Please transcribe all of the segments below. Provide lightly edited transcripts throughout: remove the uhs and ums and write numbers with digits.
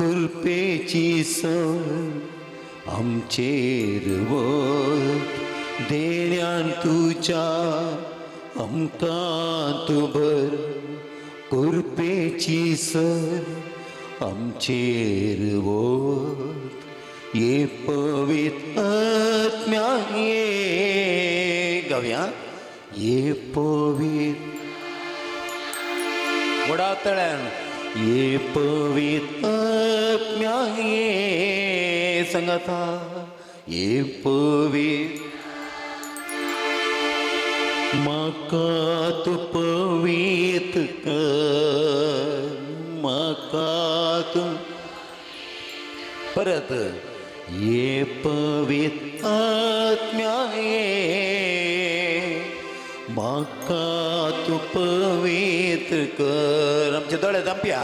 कृपेची sir आमचेर वत, देण्यान तुज्या आमकां तूं भर. कृपेची सर आमचेर वत, ये पवित्र आत्म्या ये. गावया, ये पवित्र व्हडा तळ्यान, ये पवित्र आत्म्या ये. सांगाता, ये पवित्र. म्हाका तूं पवित्र कर, म्हाका तूं. परत, ये पवित्र आत्म्या ये, म्हाका तूं पवित्र कर. आमचे दोळे धांपया.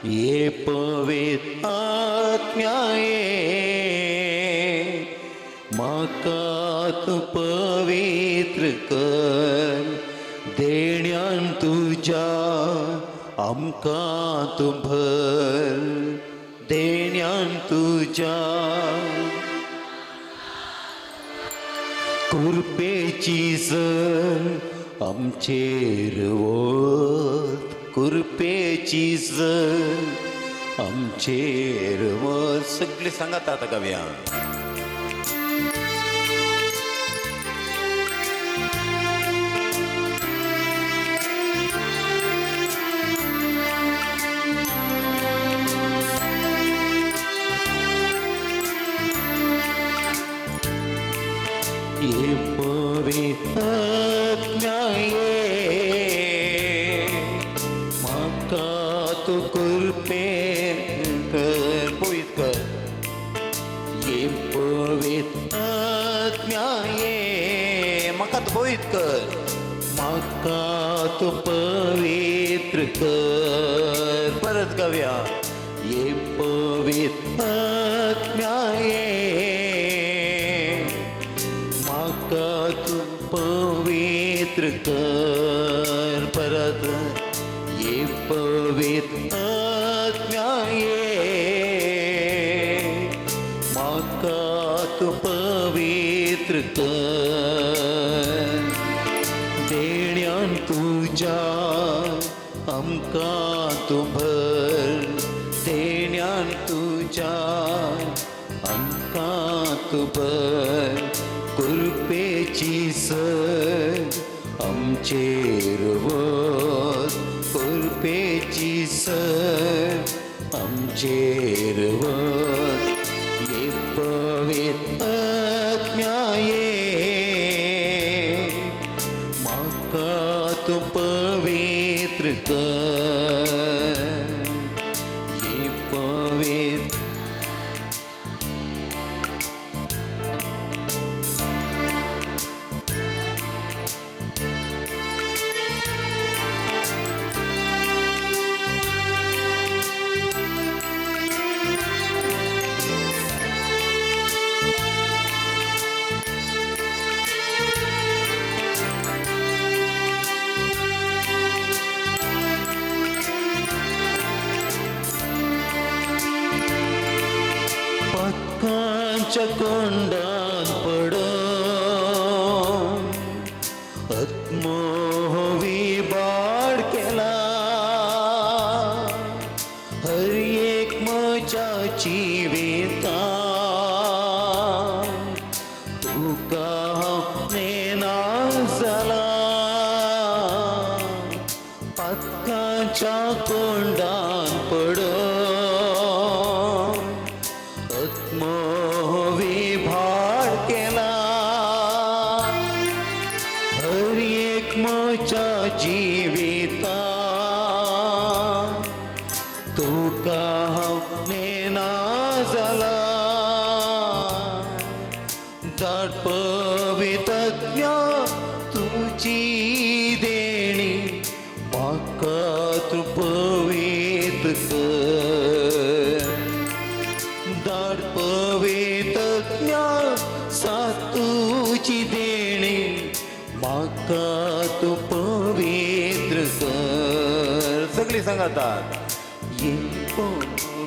ये पवित्र आत्म्या ये, म्हाका तूं पवित्र कर, देण्यान तुज्या आमकां तूं भर, देण्यान तुज्या. कृपेची सर आमचेर वत, कृपेची सर आमचेर वत. सगळी सांगात आतां गावया. ये पवित्र आत्म्या ये, म्हाका तूं कृपे कर, पवित्र कर. ये पवित्र आत्म्या ये, म्हाका तूं पवित्र कर, म्हाका तूं पवित्र कर. परत गावया, ये पवित्र आत्म्या ये, म्हाका तूं पवित्र कर. परत, ये पवित्र आत्म्या ये, म्हाका तूं पवित्र कर, देण्यान तुज्या आमकां तूं भर, देण्यान तुज्या आमकां तूं भर. कृपेची सर आमचेर वत, कृपेची सर आमचेर वत. ये पवित्र आत्म्या ये, म्हाका तूं पवित्र कर, ये पवित्र. पातकांच्या कोंडान पडून आत्मविबाड केला, हर एक म्हज्या जिवितान तुका हांव नेना जाला. पातकांच्या कोंडान पडून आत्मविभाड केला, हर एक म्हज्या जिवितान तुका हांव नेना जाला. धाड पवित्र तुजी देणी, म्हाका तूं पवित्र कर. धाड पवित्र सातूची देणी, म्हाका तूं पवित्र कर. सगळी सांगातात, ये पवित्र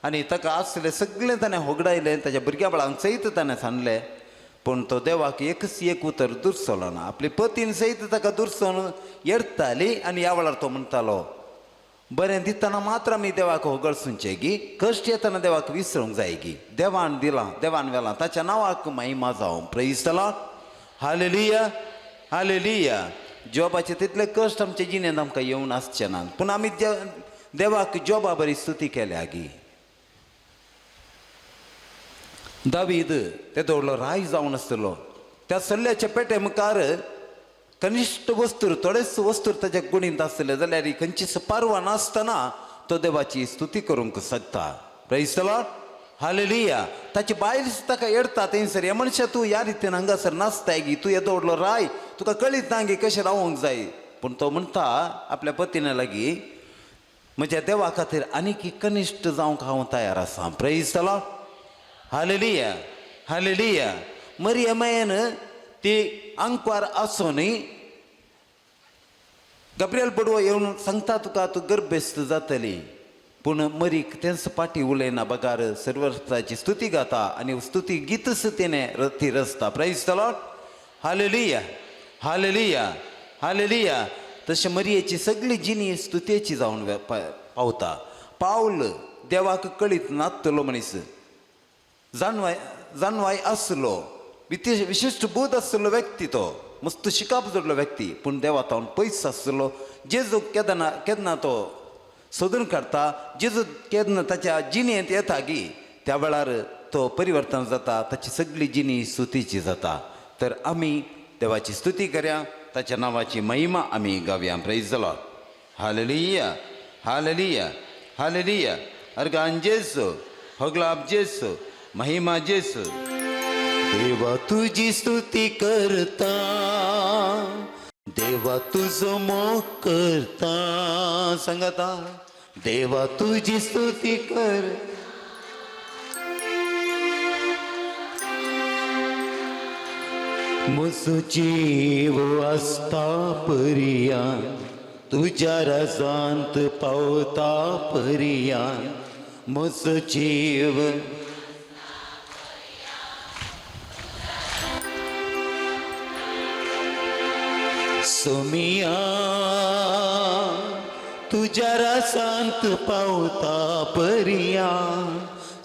आनी ताका आसलें सगळें ताणें होगडायलें, ताच्या भुरग्या बाळांक सयत ताणें सांडलें. पूण तो देवाक एकच एक उतर दुरसलो ना. आपली पतीन सयत ताका दुरसोन येडताली आनी ह्या वेळार तो म्हणटालो, बरें दितना मात्र आमी देवाक होगळसुंचें गी, कश्ट येतना देवाक विसरूंक जाय गी. देवान दिलां, देवान व्हेलां, ताच्या नांवाक महिमा जावं. Praise the Lord. Hallelujah, hallelujah. जॉबाचे तितले कश्ट आमचे जिणेंत आमकां येवन आसचे नात, पूण आमी देवाक जॉबा बरी स्तुती केल्या गी. दावीद ते दवरलो राय जावन आसतलो. त्या सल्ल्याच्या पेटे मुखार कनिश्ट वस्तूर, थोडेच वस्तूर ताच्या गुणींत आसले जाल्यार खंयचीच पारवा नासतना तो देवाची स्तुती करूंक शकता. Praise the Lord. Hallelujah. ताची बायल ताका येडता थंयसर, हे मनशा तूं ह्या रितीन हांगासर नासताय गी, तूं येदो व्हडलो राय, तुका कळीत ना गी कशें रावंक जाय. पूण तो म्हणटा आपल्या पतीने लागीं, म्हज्या देवा खातीर आनीक कनिश्ट जावंक हांव तयार आसा. Praise the Lord. Hallelujah, hallelujah. मरिया मायेन ती आंकवार आसूनय गब्रियल बडवो येवन सांगता तुका तूं गर्भेस्त जातली, पूण मरीक तेंच पाटी उलयना बगार सर्वस्ताची स्तुती गाता आनी स्तुती गीतच तिणें ती रचता. Praise the Lord. Hallelujah, hallelujah, hallelujah. तशें मरियेची सगळी जिणी स्तुतेची जावन पावता. पावल देवाक कळीत नातलो मनीस, जाणवाय जाणवाय आसलो, विशिश्ट बोध आसलो व्यक्ती, तो मस्त शिकाप जोडलो व्यक्ती, पूण देवा तावन पयस आसलो. जेजू केदना केन्ना तो सोदून काडटा, जेजू केन्ना ताच्या जिणेंत येता गी, त्या वेळार तो परिवर्तन जाता, ताची सगळी जिणी स्तुतीची जाता. तर आमी देवाची स्तुती करया, ताच्या नांवाची महिमा आमी गावया. Praise the Lord. Hallelujah, hallelujah, hallelujah. अर्गान जेसू, होगलाब जेसू, महिमा जेसू. देवा तुजी स्तुती करता, देवा तुजो मोग करता. सांगता, देवा तुजी स्तुती कर. म्हजो जीव आसता परिया, तुज्या रजांत पावता परिया. म्हजो जीव सोमिया, तुज्या रसांत पावता परिया.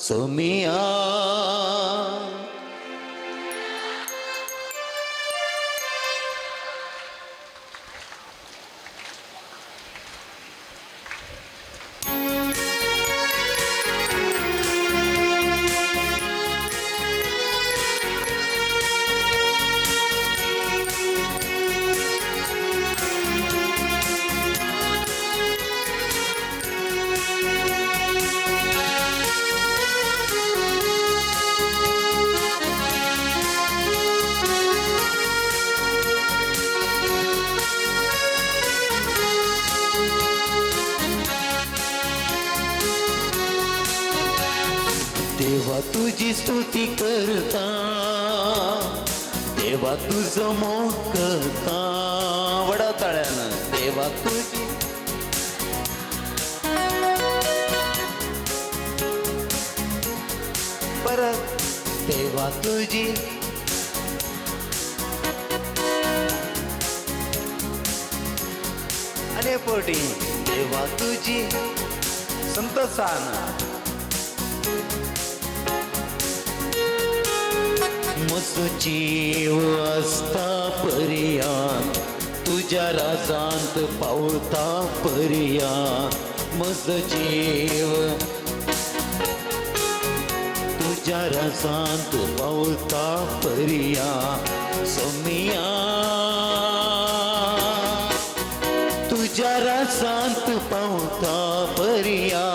सोमिया. देवा तुजी स्तुती करता, देवा तुजो मोग करता. वडा ताळ्यान. देवा तुजी परत, देवा तुजी आनी पोटी, देवा तुजी संतोषान. म्हजो जीव आसता परियान, तुज्या राजांत पावता परियान. म्हजो जीव तुज्या राजांत पावता परिया. सोमिया, तुज्या राजांत पावता परिया.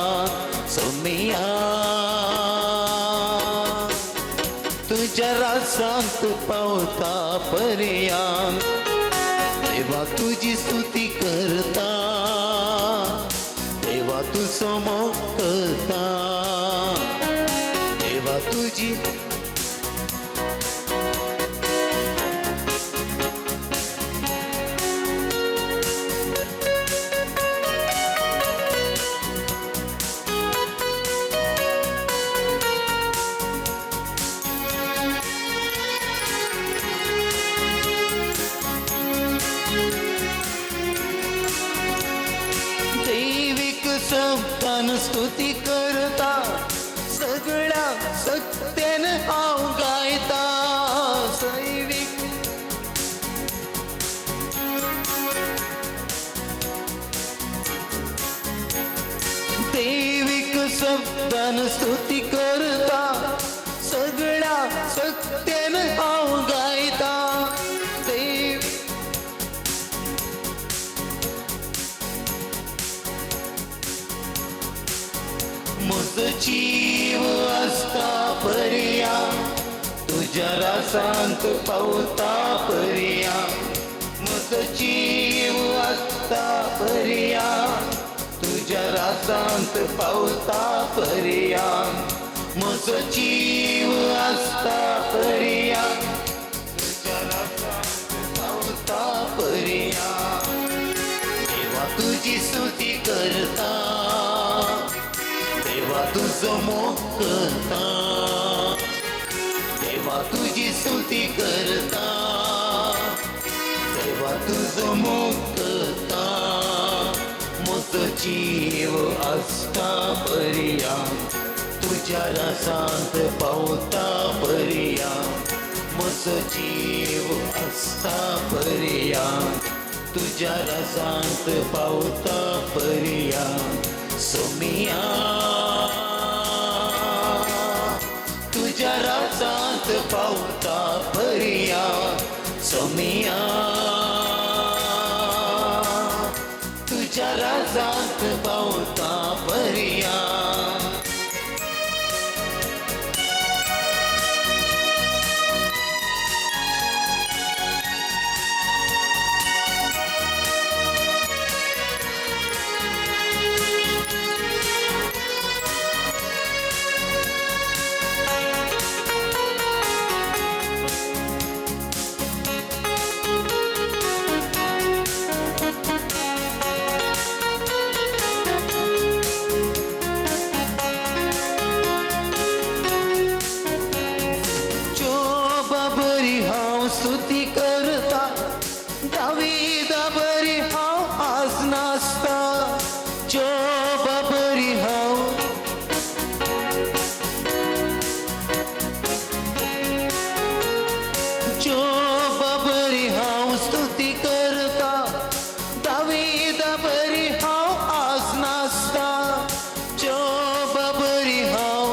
सोमिया, तुज्या राजांत पावता परिया. देवा तुजी स्तुती करता, देवा तुजो मोग करता. देवा तुजी स्तुती करता, सगळ्या सत्तेन हांव गायता. सैवीक दैवीक शब्दान स्तुती करता, सगळ्या सत्तेन हांव गायता. देव म्हजो जीव आसता पर्या, तुज्या रासांत पावता पर्या. म्हजो जीव आसता पर्या, तुज्या रासांत पावता पर्या. म्हजो जीव आसता पर्या, तुज्या रासांत पावता पर्या. देवा तुजी स्तुती करता, देवा तुजो मोग करता. देवा तुजी स्तुती करता, देवा तुजो मोग करता. म्हजो जीव आसता पर्या, तुज्या रासांत पावता पर्या. म्हजो जीव आसता पर्या, तुज्या रासांत पावता पर्या. सोमिया तुज्या रासांत पावता पर्या. सोमिया तुज्या रासांत पावता पर्या. जोबा बरी हांव स्तुती करता, दावीदा बरी हांव आज नासता. जोबा बरी हांव जोबा बरी हांव स्तुती करता, दावीदा बरी हांव आज नासता. जोबा बरी हांव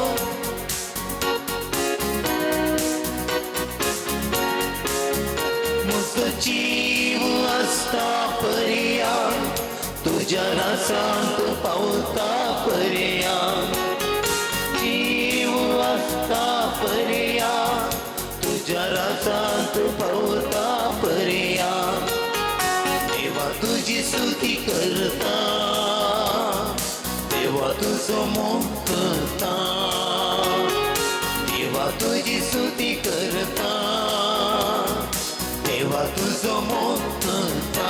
म्हजो जीव आसता पर्या, तुज्या रासांत पावता पर्या. जीव आसता पर्या, तुज्या रासांत पावता पर्या. देवा तुजी स्तुती करता, देवा तुजो मोग करता. देवा तुजी स्तुती करता, देवा तुजो मोग करता.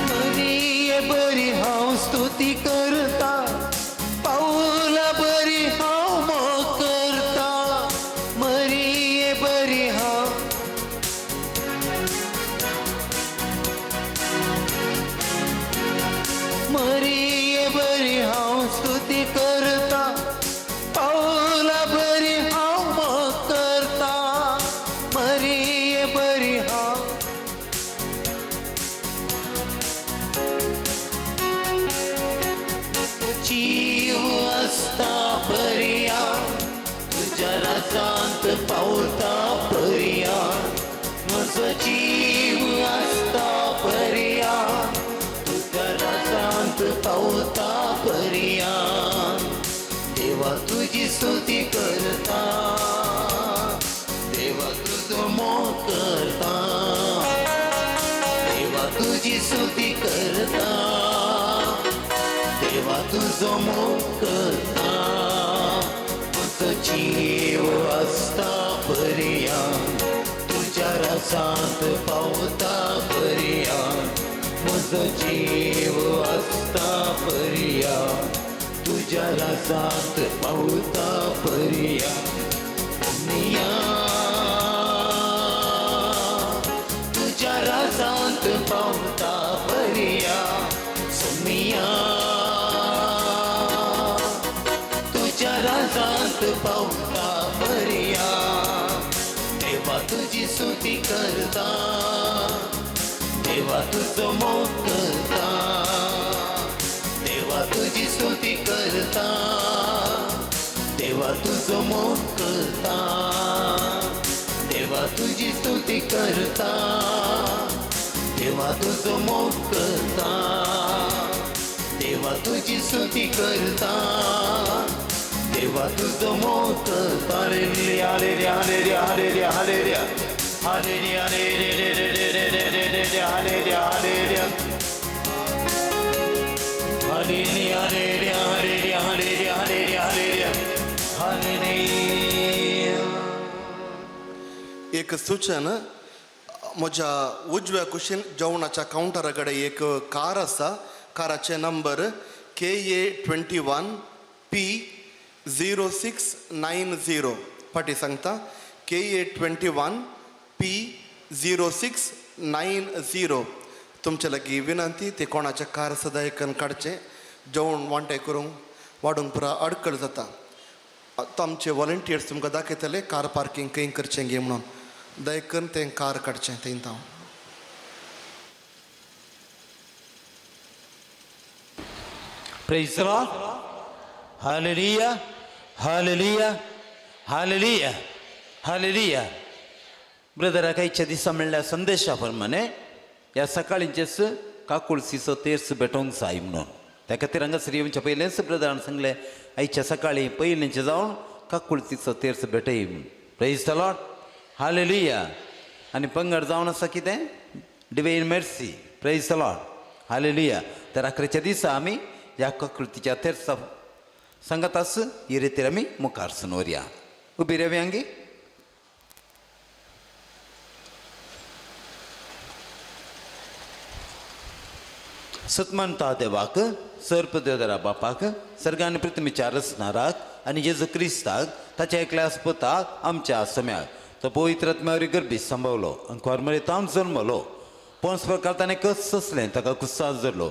मरिये बरी हांव स्तुती करता, पावला बरी हांव मोग करता. मरिये बरी हांव मरिये बरी हांव स्तुती करता, पावला बरी हांव मोग करता. मरिये बरी हांव जीव आसता पर्या, तुज्या रासांत पावता पर्या. म्हजो जीव आसता पर्या, तुज्या रासांत पावता पर्या. देवा तुजी स्तुती करता, देवा तुजो मोग करता. देवा तुजी स्तुती करता, देवा तुजो मोग करता. म्हजो जीव आसता पर्या, तुज्या रासांत पावता पर्या. म्हजो म्हजो जीव आसता पर्या तुज्या राजांत पावता पर्या सोमिया तुज्या राजांत पावता पर्या सोमिया तुज्या राजांत पावता पर्या देवा तुजी स्तुती करता देवा तुजो मोग करता देवा तुजी स्तुती करता देवा तुजो मोग करता देवा तुजी स्तुती करता देवा तुजो मोग करता देवा तुजी स्तुती करता देवा तुजो मोग करता. Hallelujah hallelujah hallelujah hallelujah hallelujah hallelujah hallelujah hallelujah hallelujah hallelujah hallelujah hallelujah hallelujah hallelujah. एक सूचन, म्हज्या उजव्या कुशीन जेवणाच्या कावंटरा कडेन एक कार आसा. काराचें number KA 21 P 0690. फाटी सांगता, KA 21 P 0690. तुमचे लागीं विनंती, ते कोणाचें कार आसा दयकन काडचें. जेवण वांटे करूंक वाडूंक पुरा अडकळ जाता. आतां आमचे वॉलंटियर्स तुमकां दाखयतले कार पार्किंग खंय करचें गे म्हणून. दयकन तें कार काडचें थंय हांव. Praise the Lord. Hallelujah. Hallelujah. Hallelujah. Hallelujah. ब्रदराक आयच्या दिसा मेळ्ळ्या संदेशा प्रमाणे ह्या सकाळींचेच काकुळसीचो तेर्स भेटोवंक जाय म्हणून त्या खातीर हांगासर येवच्या पयलेंच ब्रदरान सांगलें आयच्या सकाळीं पयलींचें जावन काकुळसीचो तेर्स भेटय म्हणून. Praise the Lord. Hallelujah. आनी पंगड जावन आसा कितें divine mercy. Praise the Lord. Hallelujah. तर अकराच्या दिसा आमी ह्या काकुळतीच्या तेर्सा सांगत आस ही रितीर आमी मुखार सून व्हरया. उबी रेवी आंगी. सतमानता देवाक सर्प देवदरा बापाक सर्गान पृथ्वीच्या रचणाराक आनी जेजू क्रिस्ताक ताच्या एकल्या पुताक आमच्या सम्याक तो पवित्र आत्म्यावरी गर्भी सांबावलो आनी कोरमरे तावन जल्मलो. पोन्स प्रकार ताणें कस सोंसलें, ताका कुस्सास धरलो,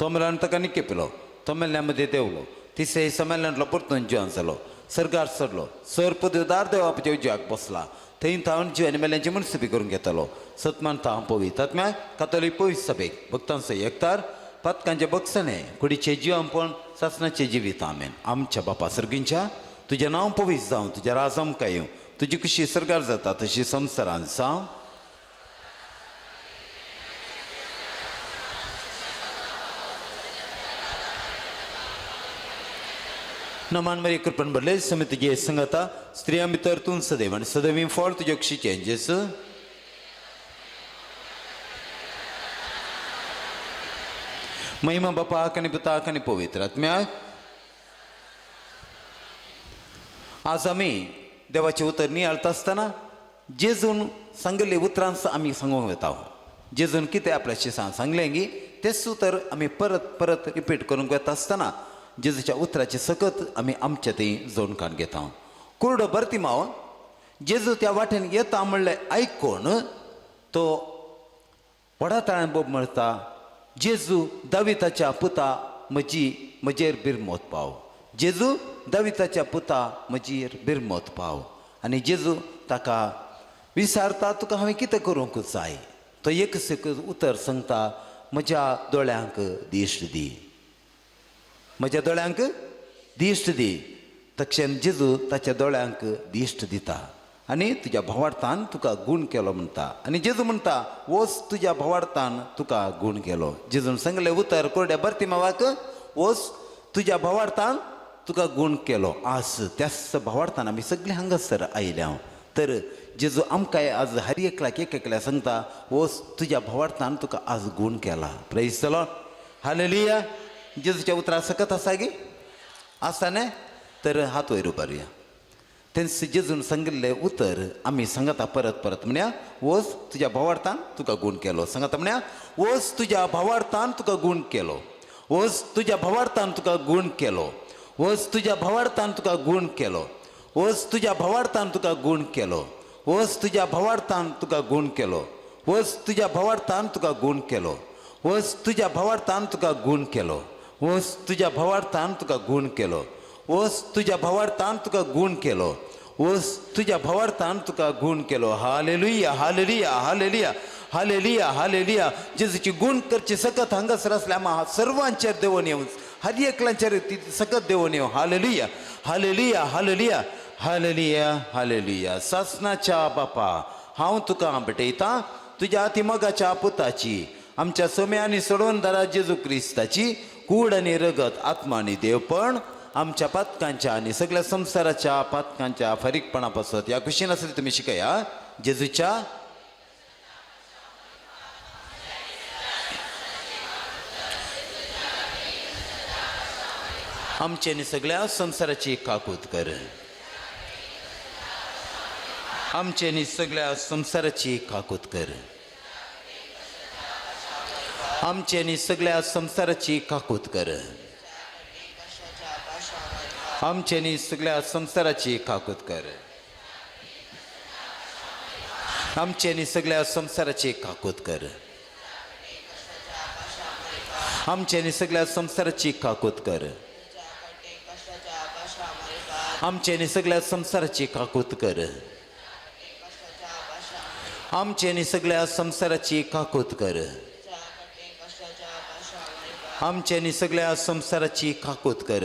तो मेल्यान ताका निकेपलो, तो मेल्ल्या मदीं देंवलो, तिसरे संमेलनांतलो परतून जिवन जालो, सर्गार सरलो, सर्प देवदार देवाच्या उजव्याक बसला, थंय तावन जीव आनी मेल्यांची मनसुबी करून घेतालो. सतमान तांव पवित्र आत्म्या कातोलीक पवित्र सभेक भक्तांचो एकतार पातकांचे बक्षणे कुडीचे जिवनपण सासनाचे जिवीत. आमेन. आमच्या बापा सर्गींच्या तुजें नांव पवित्र जावं, तुजें राज आमकां येवं, तुजी कशी सरकार जाता तशी संवसारान जावं. नमान मरी कृपण भरले समी तुजे संगता स्त्रियां भितर तूं सदैव आनी सदैवी फळ तुज्या कुशीचें जेजू. महिमा बापाक आनी पुताक आनी पवित्र आत्म्याक. आज आमी देवाचें उतर नियाळता आसतना जेजून सांगिल्ली उतरांच आमी सांगूंक वता. जेजून कितें आपल्या शिसान सांगलें गी तेच उतर आमी परत परत रिपीट करूंक वता आसतना जेजूच्या उतराचे सकत आमी आमच्या थंय जोडून काडून घेता. कुरडो बर्तिमाव जेजू त्या वाटेन येता म्हणलें आयकून तो व्हडा ताळ्यान बोब म्हणटा, जेजू दाविताच्या पुता म्हजी म्हजेर बिरमोत पाव, जेजू दाविताच्या पुता म्हजेर बिरमोत पाव. आनी जेजू ताका विचारता तुका हांवें कितें करूंक जाय. तो एक एक उतर सांगता, म्हज्या दोळ्यांक दिश्ट दी, म्हज्या दोळ्यांक दिश्ट दी. तक्षण जेजू ताच्या दोळ्यांक दिश्ट दिता आनी तुज्या भावार्थान तुका गूण केलो म्हणटा. आनी जेजू म्हणटा वच तुज्या भावार्थान तुका गूण केलो. जेजून सांगलें उतर कोरड्या बर्तिमावाक, वच तुज्या भावार्थान तुका गूण केलो. आज त्याच भावार्थान आमी सगळे हांगासर आयल्या. तर जेजू आमकां आज हर एकल्याक एक एकल्या सांगता वच तुज्या भावार्थान तुका आज गूण केला. Praise the Lord. Hallelujah. जेजूच्या उतरा सकत आसा गी आसा न्ही. तर हात वयर उबारुया. तेंच जेजून सांगिल्लें उतर आमी सांगता परत परत म्हण्या वच तुज्या भावार्थान तुका गूण केलो. सांगता म्हण्या वच तुज्या भावार्थान तुका गूण केलो, वच तुज्या भावार्थान तुका गूण केलो, वच तुज्या भावार्थान तुका गूण केलो, वच तुज्या भावार्थान तुका गूण केलो, वच तुज्या भावार्थान तुका गूण केलो, वच तुज्या भावार्थान तुका गूण केलो, वच तुज्या भावार्थान तुका गूण केलो, वच तुज्या भावार्थान तुका गूण केलो, वच तुज्या भावार्थान तुका गूण केलो, वच तुज्या भावार्थान तुका गूण केलो. Hallelujah hallelujah hallelujah hallelujah hallelujah. जेजूची गूण करची सकत हांगासर आसल्या आमा सर्वांचेर देवून येवन हर एकल्यांचेर ती सकत देवून येवं. Hallelujah hallelujah hallelujah hallelujah hallelujah. सासनाच्या बापा हांव तुका भेटयतां तुज्या अतिमोगाच्या पुताची आमच्या सोम्या आनी सोडवणदारा जेजू क्रिस्ताची कूड आनी रगत आत्मा आनी देवपण आमच्या पातकांच्या आनी सगळ्या संवसाराच्या पातकांच्या फारीकपणा पासत ह्या कुशीन आसली तुमी शिकया जेजूच्या आमच्या आनी सगळ्या संवसाराची काकूत कर. आमच्या आनी सगळ्या संवसाराची काकूत कर. आमच्या आनी सगळ्या संवसाराची काकूत कर. आमच्या आनी सगळ्या संवसाराची काकूत कर. आमच्या आनी सगळ्या संवसाराची काकूत कर. आमच्या आनी सगळ्या संवसाराची काकूत कर. आमच्या आनी सगळ्या संवसाराची काकूत कर. आमच्या आनी सगळ्या संवसाराची काकूत कर. आमच्या आनी सगळ्या संवसाराची काकूत कर.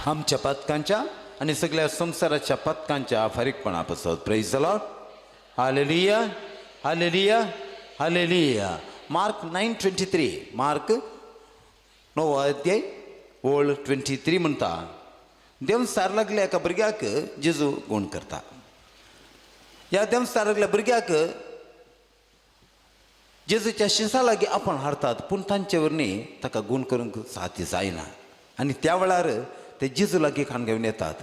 आमच्या पातकांच्या आनी सगळ्या संवसाराच्या पातकांच्या फारीकपणा पासत. Praise the Lord. Hallelujah hallelujah hallelujah. Mark 9:23, Mark 9 अध्याय ओळ 23 म्हणटा देंवचार लागल्या एका भुरग्याक जेजू गूण करता. ह्या देंवचार लागल्या भुरग्याक जेजूच्या शिसा लागीं आपण हाडतात पूण तांचे वरवीं ताका गूण करूंक साध्य जायना आनी त्या वेळार ते जेजू लागीं खाण घेवन येतात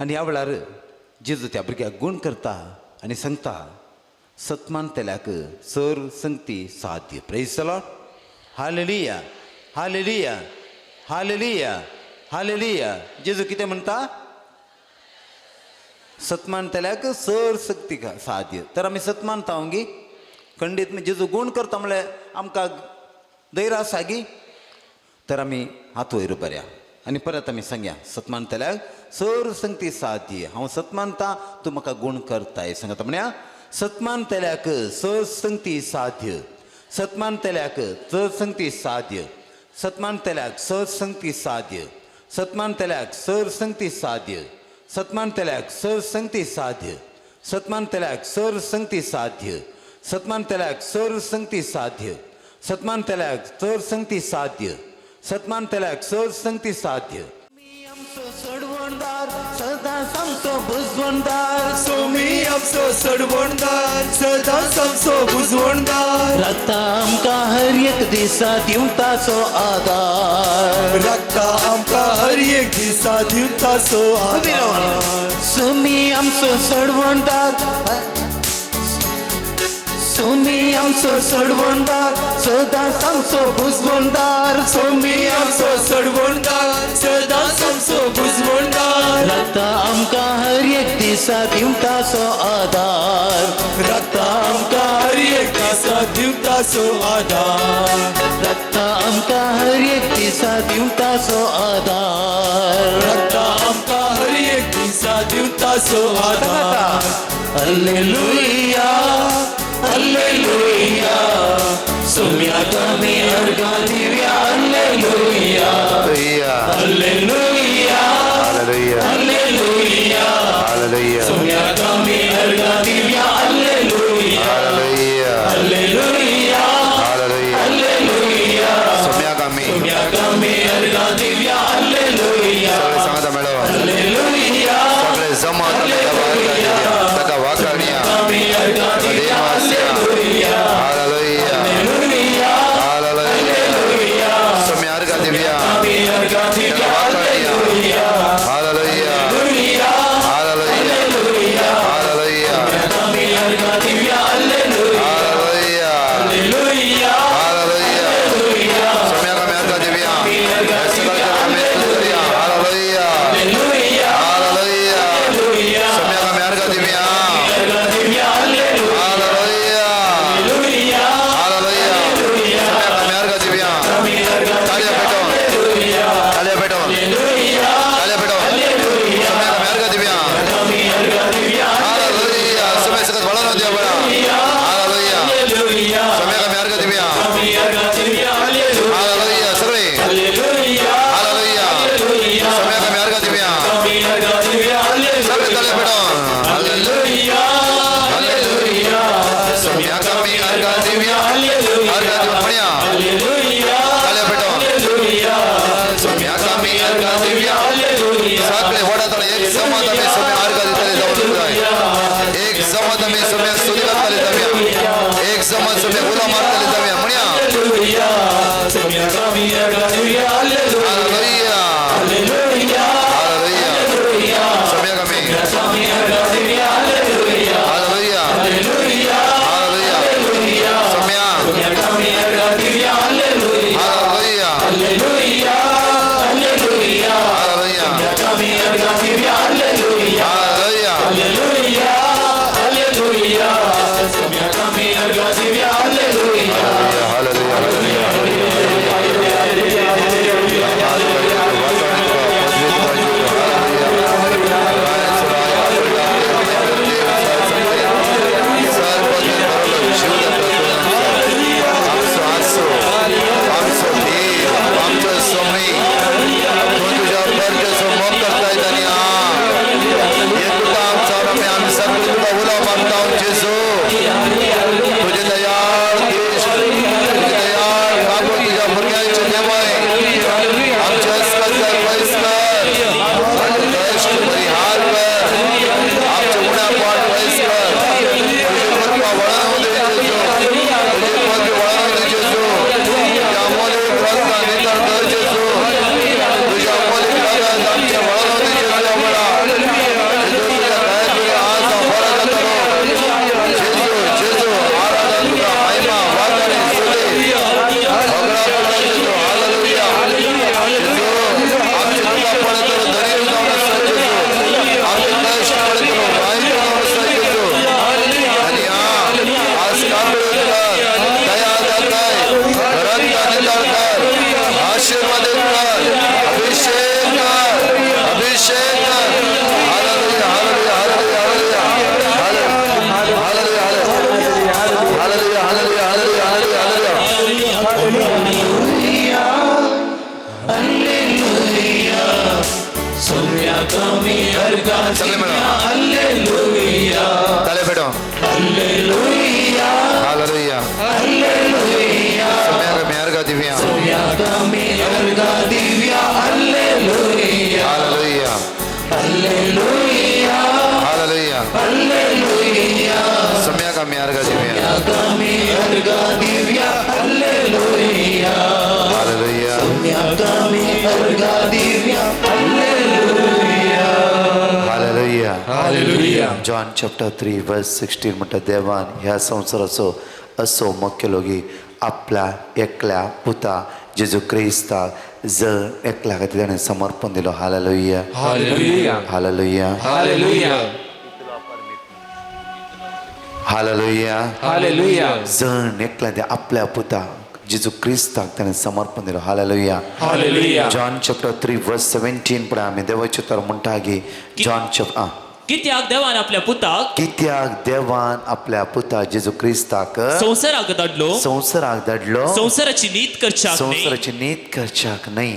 आनी ह्या वेळार जेजू त्या भुरग्याक गूण करता आनी सांगता सतमानतल्याक सर संगती साध्य. Praise the Lord. Hallelujah hallelujah hallelujah hallelujah. जेजू कितें म्हणटा? सतमानतल्याक सर सक्ती साध्य. तर आमी सतमानता गी खंडीत जेजू गूण करता म्हणल्यार आमकां धैर्य आसा गी? तर आमी हात वयर बऱ्या आनी परत आमी सांगया सतमानतल्याक सर संगती साध्य. हांव सतमानता तूं म्हाका गूण करताय. सांगता म्हणया सतमानतल्याक सर संगती साध्य. सतमानतल्याक सर संगती साध्य. सतमानतल्याक सर संगती साध्य. सतमानतल्याक सर संगती साध्य. सतमानतल्याक सर संगती साध्य. सतमानतल्याक सर संगती साध्य. सतमानतल्याक सर संगती साध्य. सतमानतल्याक सर संगती साध्य. सतमानतल्याक सर संगती साध्य. सोडवणदार सदां सामचो बुजवणदार. सोमी आमचो सडवणदार सदां सामचो बुजवणदार. राखता आमकां हर एक दिसा दिवताचो आदार. राखता आमकां हर एक दिसा दिवताचो आदार. सुमी आमचो सोडवणदार सुमी आमचो सोडवणदार सदां सामचो बुजवणदार. सोमी आमचो सडवणदार सदां सामचो बुजवणदार. राखता आमकां हर एक दिसा दिवताचो आदार. राखता आमकां हर एक दिसा दिवताचो आदार. राखता आमकां हर एक दिसा दिवताचो आदार. राखता आमकां हर एक दिसा दिवताचो आदार. हल्लेलुया हल्लेलुया सोम्याक आमी अर्गां दिवया. हल्लेलुया hallelujah hallelujah सोम्याक आमी अर्गां दिवया. हल्लेलुया hallelujah hallelujah सोम्याक आमी सोम्याक आमी अर्गां दिवया. हल्लेलुया सगळे सांगता मेळो हल्लेलुया सगळे जमत आमी ताका वाकाणया ताका वाकाणया आमी अर्गां दिवया. समज सगळे उलो मारतले जावया म्हणया. Alleluia. सोम्याक आमी अर्गां दिवया. Hallelujah. Alleluia. Hallelujah. Alleluia. सगळ्याक आमी. सोम्याक आमी अर्गां दिवया. Alleluia. Hallelujah. Alleluia. Hallelujah. Alleluia. सगळ्या. सोम्याक आमी अर्गां दिवया. Alleluia. Hallelujah. Alleluia. Alleluia. Hallelujah. सोम्याक आमी अर्गां दिवया. Alleluia. Hallelujah. Alleluia. Alleluia. सोम्याक आमी अर्गां दिवया. Alleluia. Hallelujah. Hallelujah. तुझे दयाळ देश, तुझे दयाळ बाबू, तुझ्या भुरग्यांचे देवाय आमचे अस्कत कर, पयस कर, आमचे कश्ट परिहार कर, आमचे उण्या पाट पयस कर, तुझे कृपा वळण दे जेजू, तुझे पद वळण दे जेजू, तुझ्या अमोलिक रक्तान नितळ कर जेजू, तुझ्या अमोलिक रक्तान आमचे वळण दे जेजू. आवडा जेजू, तुझ्या दयेतुले आज हांव बरो जातलो जेजू. जेजू आराधन तुका, महिमा वागणे स्तुती सगळा तुका जेजू. हालेलुया. जेजू आमचे तुका पळयतलो धैर्य जावन आसा जेजू, आमचे कश्ट पळयतलो वायट जावन आसा जेजू. आनी आज काकळूत कर, दया दाखय, रक्त नितळ कर, आशीर्वादित कर, अभिषेक कर, अभिषेक कर. Hallelujah. Hallelujah. Hallelujah. Hallelujah. Hallelujah. Hallelujah. Hallelujah. Hallelujah. Hallelujah. Alleluia. सोम्याक आमी अर्गां सगळे दिवया. म्हणा. Alleluia. ताळे पेटो. Alleluia. Hallelujah. Alleluia. सोम्याक आमी अर्गां दिवया. सोम्याक आमी अर्गां दिवया. Alleluia. Hallelujah. Alleluia. Hallelujah. Alleluia. सोम्याक आमी अर्गां दिवया. सोम्याक आमी अर्गां दिवया. Alleluia. Hallelujah. सोम्याक आमी अर्गां दिवया. Alleluia. Hallelujah. Hallelujah. John chapter 3 verse 16 म्हणटा, देवान ह्या संवसाराचो असो मोग केलो की आपल्या एकल्या पुता जेजू क्रिस्ताक जर एकल्या खातीर ताणें समर्पण दिलो. Hallelujah. Hallelujah. Hallelujah. Hallelujah. Hallelujah. Hallelujah. जण एकल्या त्या आपल्या पुता जेजू क्रिस्ताक ताणें समर्पण दिलो. Hallelujah. Hallelujah. John chapter 3 verse 17 पळय आमी देवाचें तर म्हणटा की जॉन चॅप्टर कित्याक देवान आपल्या पुताक कित्याक देवान आपल्या पुता जेजू क्रिस्ताक संवसाराक धाडलो, संवसाराक धाडलो, संवसाराची नीत करच्याक न्हय, संवसाराची नीत करच्याक न्हय,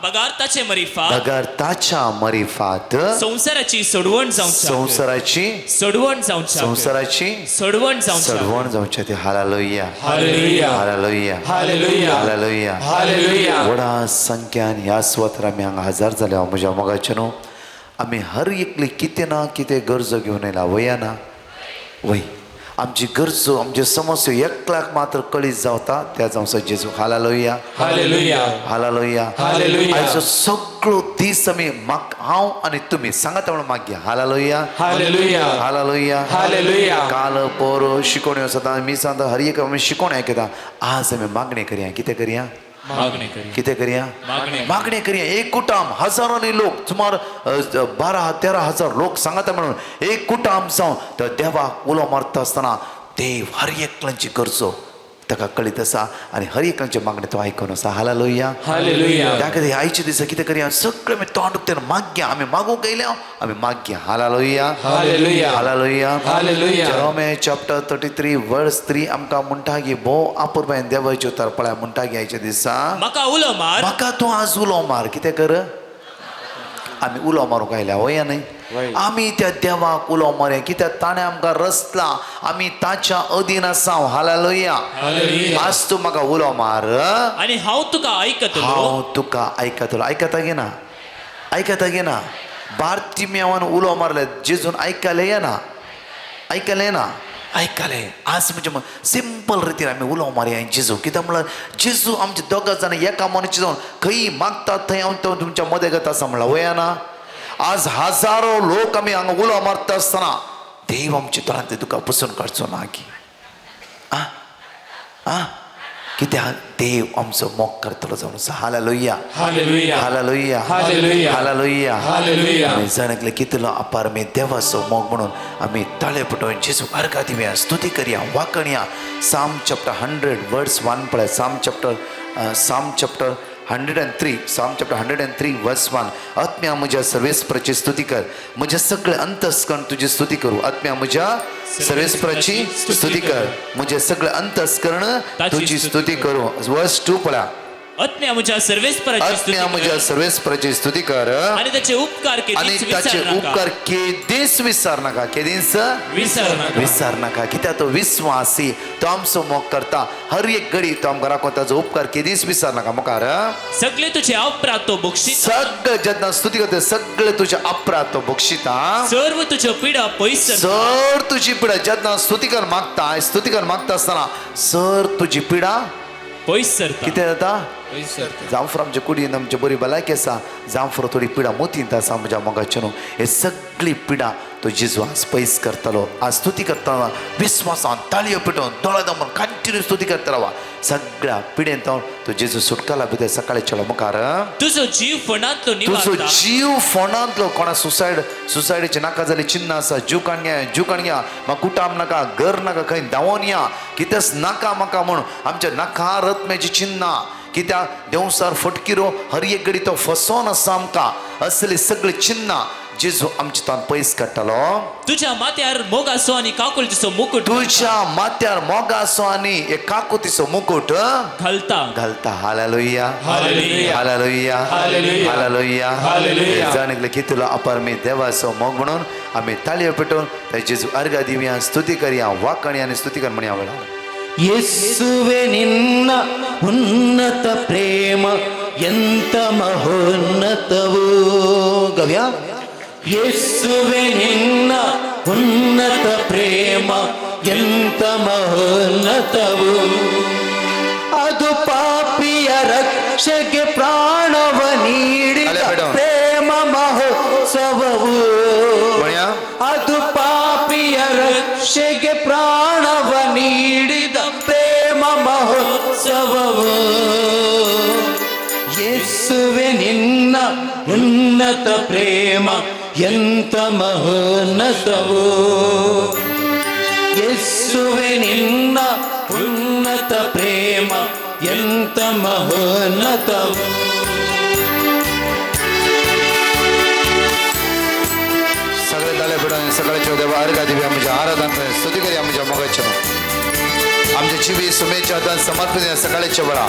बगार ताचे मरिफात बगर ताच्या मरिफात संवसाराची सोडवण जावच्या, संवसाराची सोडवण जावच्या, संवसाराची सोडवण जावच्या. सोडवण जावच्या ती. Hallelujah. Hallelujah. Hallelujah. Hallelujah. Hallelujah. Hallelujah. व्हडा संख्यान ह्या सुवातेर आमी हांगा हजर जाल्या. म्हज्या मोगाचे न्हू, आमी हर एकली कितें ना कितें गरजो घेवन येयला वया ना वय. आमची गरजो, आमच्यो समस्यो एकल्याक मात्र कळीत जावता त्या जावं जेजू. हालेलुया. हालेलुया. हालेलुया. हालेलुया. आयचो सगळो दीस आमी हांव आनी तुमी सांगात म्हणून मागया. हालेलुया. हालेलुया. हालेलुया. हालेलुया. काल पोर शिकोवण्यो आसता, आमी सांगता हर एक आमी शिकोवण आयकता. आज आमी मागणें करया. कितें करया? मागणी करी. कितें करया? मागणें. मागणें करया. एक कुटाम हजारांनी लोक, सुमार 12-13 हजार लोक सांगता म्हणून एक कुटाम जावन त्या देवाक उलो मारता आसतना देव हर एकल्यांची गरजो ताका कळीत आसा आनी हर एकल्यांची मागणें तो आयकून आसा. हालेलुया. हालेलुया. त्या खातीर आयच्या दिसा कितें करया? सगळें आमी तोंड उक्तें मागया. आमी मागूंक येयल्या, आमी मागया. Hallelujah. Hallelujah. Hallelujah. Hallelujah. Jeremiah chapter 33 verse 3 आमकां म्हणटा की भोव अपुरबायेन देवाच्यो उतर पळय म्हणटा की आयच्या दिसा म्हाका उलो मार, म्हाका तूं आज उलो मार. कितें कर? आमी उलो मारूंक आयल्या वया न्हय? आमी त्या देवाक उलो मारया कित्याक ताणें आमकां रचला, आमी ताच्या अधीन आसा. हालेलुया. हालेलुया. आज तूं म्हाका उलो मार आनी हांव तुका आयकतलो. हांव तुका आयकतलो. आयकता गे ना? आयकता गे ना? बार्तिमेवान उलो मारले, जेजून आयकलें ना? आयकलें ना? आयकलें आज म्हणजे सिंपल रितीन आमी उलोवं मारया जेजू. कित्याक म्हणल्यार जेजू आमचे दोगां जाणां एका मनाचे जावन खंय मागतात थंय हांव तो तुमच्या मदेगत आसा म्हणला वया ना. आज हजारो लोक आमी हांगा उलो मारता आसतना देव आमच्या दोळ्यांतलें दुकां पुसून काडचो ना की आं आं कित्याक देव आमचो मोग करतलो जावन आसा. Hallelujah hallelujah. Hallelujah hallelujah. Hallelujah. Hallelujah. आमी जण एकले कितलो अपार मी देवाचो मोग म्हणून आमी ताळे पटोवन जेजू अर्घा दिवया, स्तुती करया, वाकणया. साम चॅप्टर 100 वर्स 1 पळय. Psalm chapter 103, Psalm chapter 103 verse 1. आत्म्या म्हज्या सर्वेस्पराची स्तुती कर, म्हज्या सगळे अंतस्करण तुजी स्तुती करू. आत्म्या म्हज्या सर्वेस्पराची स्तुती कर, म्हजें सगळे अंतस्करण तुजी स्तुती करू. वर्स 2 पळया. आत्म्या म्हज्या सर्वेस्पराची स्तुती आत्म्या म्हज्या कर सर्वेस्पराची स्तुती कर आणि त्याचे उपकार आणि केदीच ताचे विसर नाका. उपकार केदीच विसर नाका. केदीच विसर नाका. विसर नाका. कित्याक तो विस्वासी, तो आमचो मोग करता. हर एक घडी तो आमकां राखता, ताचो उपकार केदीच विसर नाका. मुखार सगळे तुझे अपराध तो बक्षिता. सगळे जेन्ना स्तुती करता सगळे तुझे अपराध तो बक्षिता. सर्व तुझ्या पिडा पयस सरता. सर तुझी पिडा जेन्ना स्तुतीकर मागता, स्तुतीकर मागता आसतना सर तुजी पिडा पयस सरता. कितें जाता? जांफर आमच्या कुडीन आमची बरी भलायकी आसा, जांफर थोडी पिडा मोतींत आसा म्हज्या मोगाचे न्हू. हे सगळी पिडा तो जेजू आज पयस करतलो. आज स्तुती करतना विस्वासान ताळयो पेटोवन दोळे दमून कंटिन्यू स्तुती करता रावा. सगळ्या पिडेन तो जेजू सुटकाला भितर सकाळी चलो मुखार. तुझो जीव फोंडांतलो तुजो निवारता. जीव फोंडांतलो कोणा सुसायडीचे नाका जाल्ली चिन्ह आसा. जीव काण घ्या, जीव काण घ्या, म्हाका कुटाम नाका, घर नाका, खंय धांवोन या, कितेंच नाका म्हाका म्हणून आमच्या नकारात्म्याची चिन्हां. कित्याक देंवसार फटकिरो हर एक घडी तो फसोन आसा आमकां. असली सगळी चिन्हां जेजू आमच्या तान पयस काडटलो. तुझ्या माथ्यार मोगासो आणि काकुळतीचो मुकुट तुझ्या माथ्यार मोगासो आनी एक काकुतीचो मुकुट घालता. घालता. Hallelujah hallelujah. Hallelujah hallelujah. Hallelujah. Hallelujah. जाण एकले कितलो अपार मी देवाचो मोग म्हणून आमी ताळयो पेटोवन त्या जेजू अर्घा दिवया, स्तुती करया, वाकणया आनी स्तुती कर म्हणया वेळार. ಯೇಸುವೆ ನಿನ್ನ ಉನ್ನತ ಪ್ರೇಮ ಎಂತ ಮಹೋನ್ನತವು. ಗವ್ಯ. ಯೇಸುವೆ ನಿನ್ನ ಉನ್ನತ ಪ್ರೇಮ ಎಂತ ಮಹೋನ್ನತವು, ಅದು ಪಾಪಿಯ ರಕ್ಷೆಗೆ ಪ್ರಾಣವ ನೀಡಿದ ಪ್ರೇಮ ಮಹೋತ್ಸವವು. ಅದು ಪಾಪಿಯ ರಕ್ಷೆಗೆ ಪ್ರಾಣವ ನೀಡಿದ ಪ್ರೇಮ ಮಹೋತ್ಸವವು. ಯೇಸುವೆ ನಿನ್ನ ಉನ್ನತ ಪ್ರೇಮ ಎಂತ ಮಹೋನ್ನತವು. ಯೇಸುವೆ ನಿನ್ನ ಉನ್ನತ ಪ್ರೇಮ ಎಂತ ಮಹೋನ್ನತವು. सगळे ताळे पेटोवन सकाळच्या देवा अर्घा दिवया, म्हज्या आराधन स्तुती करया म्हज्या मोगाच्या. आमचे जिवीत सुमेच्या हातान समर्पित सकाळच्या वेळा.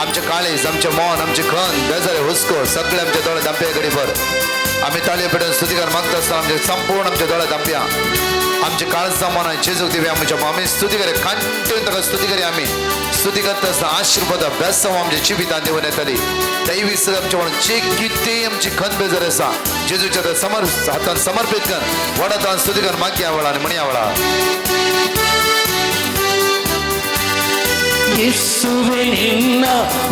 आमचे काळीज, आमचे मन, आमचे खन, बेजारे, हुस्को सगळे आमच्या दोळे धांपया घडीभर. आमी ताळयो पेटोवन स्तुती कर मागता आसतना आमचे संपूर्ण आमच्या दोळे धांपया. आमचे काळजा मनान जेजूक दिवया म्हज्या. आमी स्तुती करया, कंटिन्यू ताका स्तुती करया. आमी स्तुती करता आसतना आशिर्वाद बेसांव आमच्या जिवितान देवून येतली. दैवी सगळं आमच्या म्हणून जे कितें आमची खन बेजार आसा जेजूच्या हातान समर्पित कर. वडातान स्तुती कर मागया वेळा आनी म्हणया वेळा. ಯೇಸುವೆ ನಿನ್ನ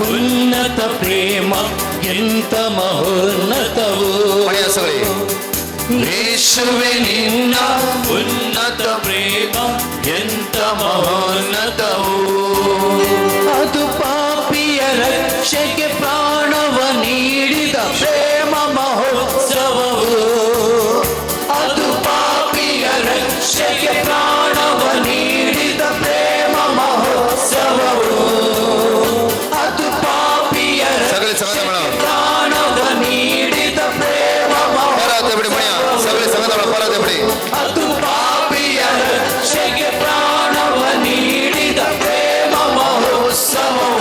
ಉನ್ನತ ಪ್ರೇಮ ಎಂತ ಮಹೋನ್ನತವು. म्हणया सगळे. ಯೇಸುವೆ ನಿನ್ನ ಉನ್ನತ ಪ್ರೇಮ ಎಂತ ಮಹೋನ್ನತವು. ಅದು ಪಾಪಿಯ ರಕ್ಷೆಗೆ ಪ್ರಾಣವ ನೀಡಿದ ಪ್ರೇಮ ಮಹೋತ್ಸವವು. ಅದು ಪಾಪಿಯ ರಕ್ಷೆಗೆ ಪ್ರಾಣವ ನೀಡಿದ ಪ್ರೇಮ ಮಹೋತ್ಸವವು. ಅದು ಪಾಪಿಯ सगळे सांगता म्हणा. ಪ್ರಾಣವ ನೀಡಿದ ಪ್ರೇಮ परत एवढे म्हणया. सगळे सांगता म्हणा परत एवढे. ಅದು ಪಾಪಿಯ ರಕ್ಷೆಗೆ ಪ್ರಾಣವ ನೀಡಿದ ಪ್ರೇಮ ಮಹೋತ್ಸವವು.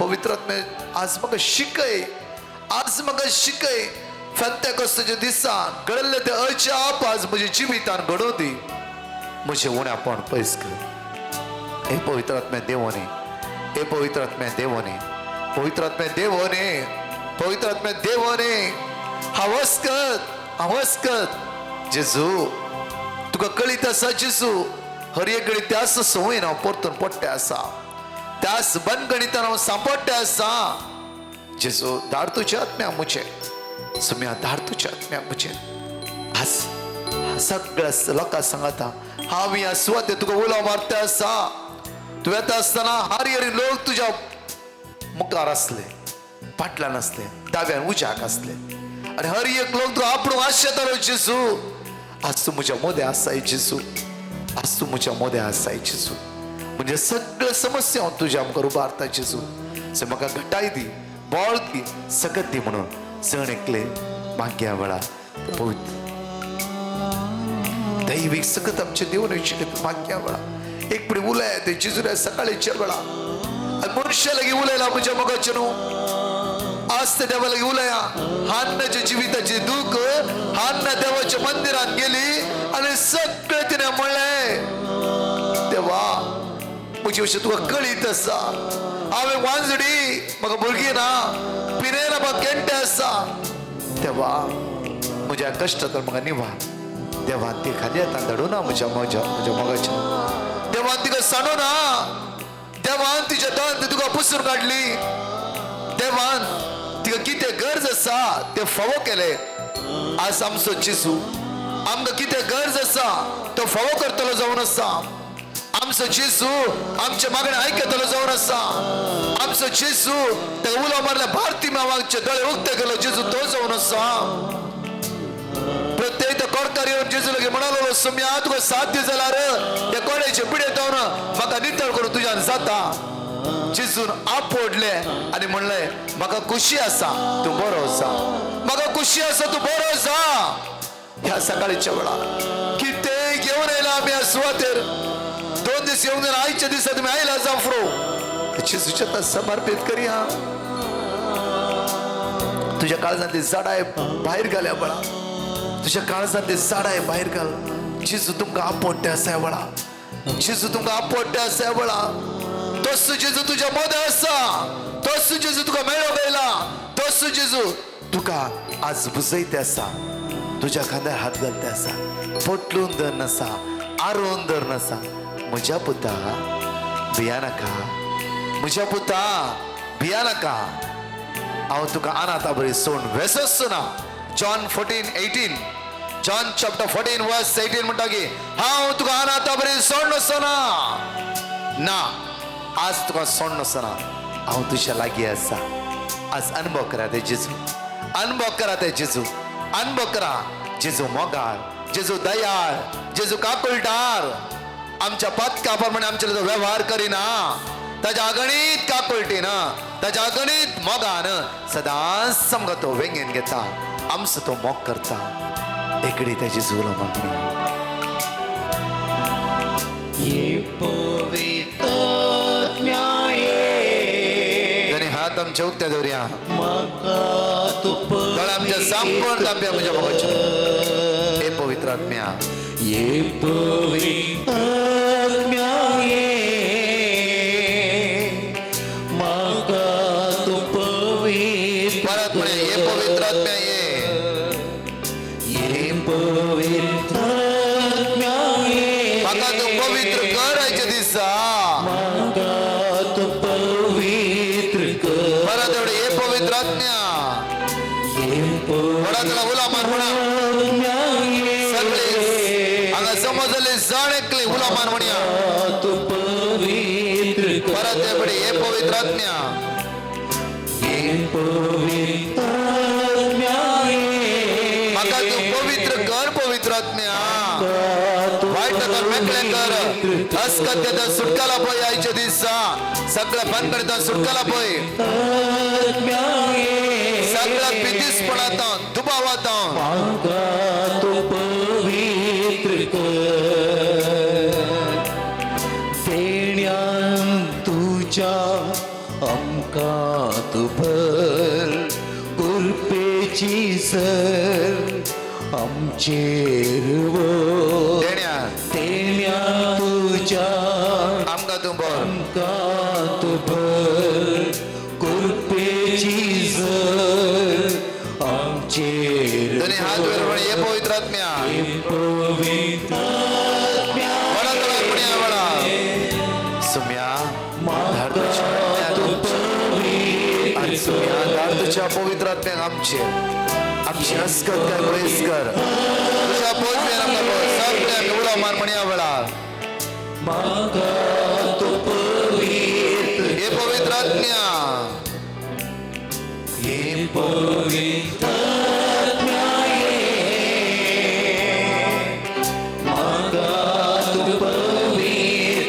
पवित्र आत्मे आज म्हाका शिकय, आज म्हाका शिकय. फेंतेकोस्ताच्या दिसा घडल्ले ते अजाप आज म्हज्या जिवितान घडोवं दी. म्हजें उण्यापण पयस कर. हे पवित्र आत्म्या देवोनी, हे पवित्र आत्म्या देवोनी, पवित्र आत्म्या देवोनी, पवित्र आत्म्या देवोनी, हावस कर, हावस कर. जेजू तुका कळीत आसा जेजू, हर एक घडी त्याच संवयेन हांव परतून पडटे आसा, त्याच बनगणितान हांव सांपडटे आसा. जेजू धाड तुज्या आत्म्या म्हजेर, सुम्या धाड तुज्या आत्म्या म्हजेर. आज सगळ्या लोकां सांगता हांव ह्या सुवातेर तुका उलो मारता आसा. तूं येता आसतना हरी हरी लोक तुज्या मुखार आसले, फाटल्यान आसले, दाव्यान उज्याक आसले, आनी हर एक लोक तुका आपणूंक आशेतालो. जेजू आज तूं म्हज्या मोदें आसाय जेजू, आज तूं म्हज्या मोदें आसाय जेजू. म्हणजे सगळे समस्या हांव तुज्या मुखार उबारता जेजू. सो म्हाका घटाय दी, बळ दी, सकत दी म्हणून जण एकले मागया वेळार पवित्र दैवीक सकत आमचे देवन शिकत मागया वेळा एक पुढे उलय ते जेजूला सकाळीच्या वेळा आनी मनशा लागीं उलयला म्हज्या मोगाचें न्हू. आज ते देवा लागीं उलया. हान्नाच्या जिविताची दूख हान्ना देवाच्या मंदिरात गेली आनी सगळें तिणें म्हणलें, देवा म्हजी अशें तुका कळीत आसा, हांवें वांजडी, म्हाका भुरगीं ना, पिरेना म्हाका केंटे आसा. देवा म्हज्या कश्टांत म्हाका निवार. देवान ती खाली आतां धाडूं ना म्हज्या म्हज्या म्हज्या मोगाच्या. देवान तिका सांडू ना. देवान तिच्या दंत तुका पुसून काडली. देवान तिका कितें गरज आसा तें फावो केलें. आज आमचो जेजू आमकां कितें गरज आसा तो फावो करतलो जावन आसा. आमचो जेजू आमचे मागणें आयकतलो जावन आसा. आमचो जेजू ताका उलो मारल्या भारती मावाचे दोळे उक्ते केलो जेजू तो जावन आसा. प्रत्येक त्या कोडकार येवन जेजू लागीं म्हणालो, सुम्या तुका साध्य जाल्यार त्या कोड्याचे पिडे जावन म्हाका नितळ करून तुज्यान जाता. जेजून आपोडले आनी म्हणलें, म्हाका खुशी आसा तूं बरो जा, म्हाका खुशी आसा तूं बरो जा. ह्या सकाळीच्या वेळार कितें घेवन आयला आमी ह्या सुवातेर. 2 दीस येवंक जायना, आयच्या दिसा तुमी आयला जाफ्रो. जेजूच्या समर्पीत करया. तुज्या काळजांतली झाडाय भायर घाल्या बळा, तुज्या काळजांतली झाडाय भायर घाल. जेजू तुमकां आपोडटे आसा वेळा, जेजू तुमकां आपोडटे आसा वेळा. तोच जेजू तुज्या मोदें आसा, तोच जेजू तुका मेळोवंक आयला, तोच जेजू तुका आज बुजयते आसा, तुज्या खांद्यार हात घालते आसा, पोटलून धर नासा, आरोवन धर नासा. म्हज्या पुता भिया नाका, म्हज्या पुता भिया नाका, हांव तुका अनाथा बरी सोड वेसच ना. जॉन 14:18, जॉन चॅप्टर 14 वर्स 18 म्हणटा की हांव तुका अनाथा बरी सोड नासना ना, आज तुका सोड नासना, हांव तुज्या लागीं आसा. आज अनुभव करा ते जेजू, अनुभव करा ते जेजू, अनुभव करा जेजू मोगाळ, जेजू दयाळ, जेजू काकुळटार. आमच्या पातका प्रमाणे आमच्या व्यवहार करिना, ताच्या अगणीत काकुळटीन, ताच्या अगणीत मोगान सदांच आमकां तो वेंगेन घेता, आमचो तो मोग करता. एकडे ताची जुलो मागणी. हात आमच्या उक्त्या दवरया, दोळे आमच्या सामकोण दाबया म्हज्या मोगाचे. हे पवित्र आत्म्या, ये पवित्र आत्म्या ये म्हाका तूं पवित्र परत म्हणे, हे पवित्र आत्म्या ये, ये पवित्र आत्म्या ये म्हाका तूं पवित्र कर आयच्या दिसा. म्हाका तूं पवित्र कर. परत एवढे, हे पवित्र आत्म्या. ये म्हणा त्याला उला मार म्हणा. सगळे हांगा समजले जाण एकले उला मार म्हणया. तूं पवित्र कर. परत एवढे, हे पवित्र आत्म्या, ये पवित्र आत्म्या ये म्हाका तूं पवित्र कर पवित्र आत्म्या. वायट कर मेकळे कर, अस्कत्य सुटकाला पळय आयच्या दिसा. सगळ्या भानगडींत सुटकाला पळय, सगळ्या पितीसपणांत दुबावांत. म्हाका तूं पवित्र कर. देण्यान तुज्या आमकां आमकां भर कृपेची सर आमचेर वो देण्या देण्या तुज्या आमकां तूं भर आमकां भर कृपेची सर आमचेर दोनी हात वयर म्हण हे पवित्र आत्म्या वडा थोडा पुण्या वडा सुम्या धाड तुझ्या आणि सुम्या धाड तुझ्या पवित्र आत्म्याक आमचे आमची हसकत काय पयस कर तुझ्या पवित्र आमकां भर सगळ्यांक उडो मार म्हणया वेळा हे पवित्र आत्म्या हे पवित्र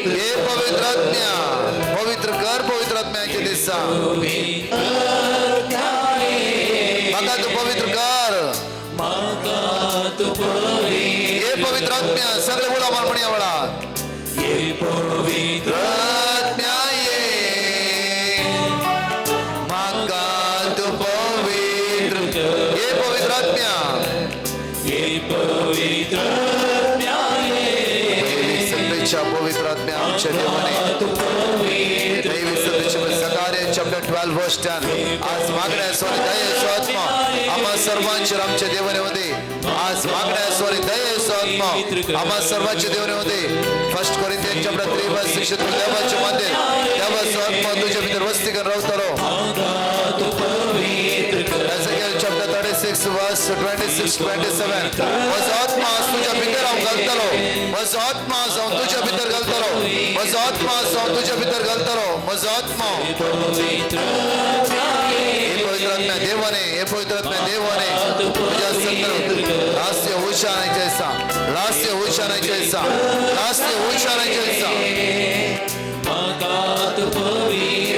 हे पवित्र आत्म्या पवित्र कर पवित्र आत्म्याचे दिसा म्हाका तूं पवित्र कर हे पवित्र आत्म्या सगळे उडो मार म्हणया वेळा आत्म्या ये म्हाका तूं पवित्र हे पवित्र आत्म्या दैवी सत्तेच्या पवित्र आत्म्या आमच्या देवाने दैवी सत्तेच्या सकार्य चॅप्टर 12 वर्स 10 आज मागण्या स्वारी दयेचो आत्मा आम्हा सर्वांचेर आमच्या देवाने होते. आज मागण्या स्वारी दयेचो आत्मा आम्हा सर्वांच्या देवाने होते. फर्स्ट कोरिंथियन चॅप्टर 3 वर्स 6 देवाचे मंदिर देवाचो आत्मा तुझ्या भितर वस्ती करून रावतलो. Ezekiel chapter 36 verse 26 27 म्हजो आत्मा आज तुझ्या भितर हांव घालतलो. म्हजो आत्मा आज हांव तुझ्या भितर घालतलो. म्हजो आत्मा आज हांव तुझ्या भितर घालतलो. म्हजो आत्मा हे पवित्र आत्म्या देवाने हे पवित्र आत्म्या देवाने तुझ्या संदर्भ लास्य उशाणाचे आसा लास्य उशाणाचे आसा लास्य उशाणाचे आसा. म्हाका तूं पवित्र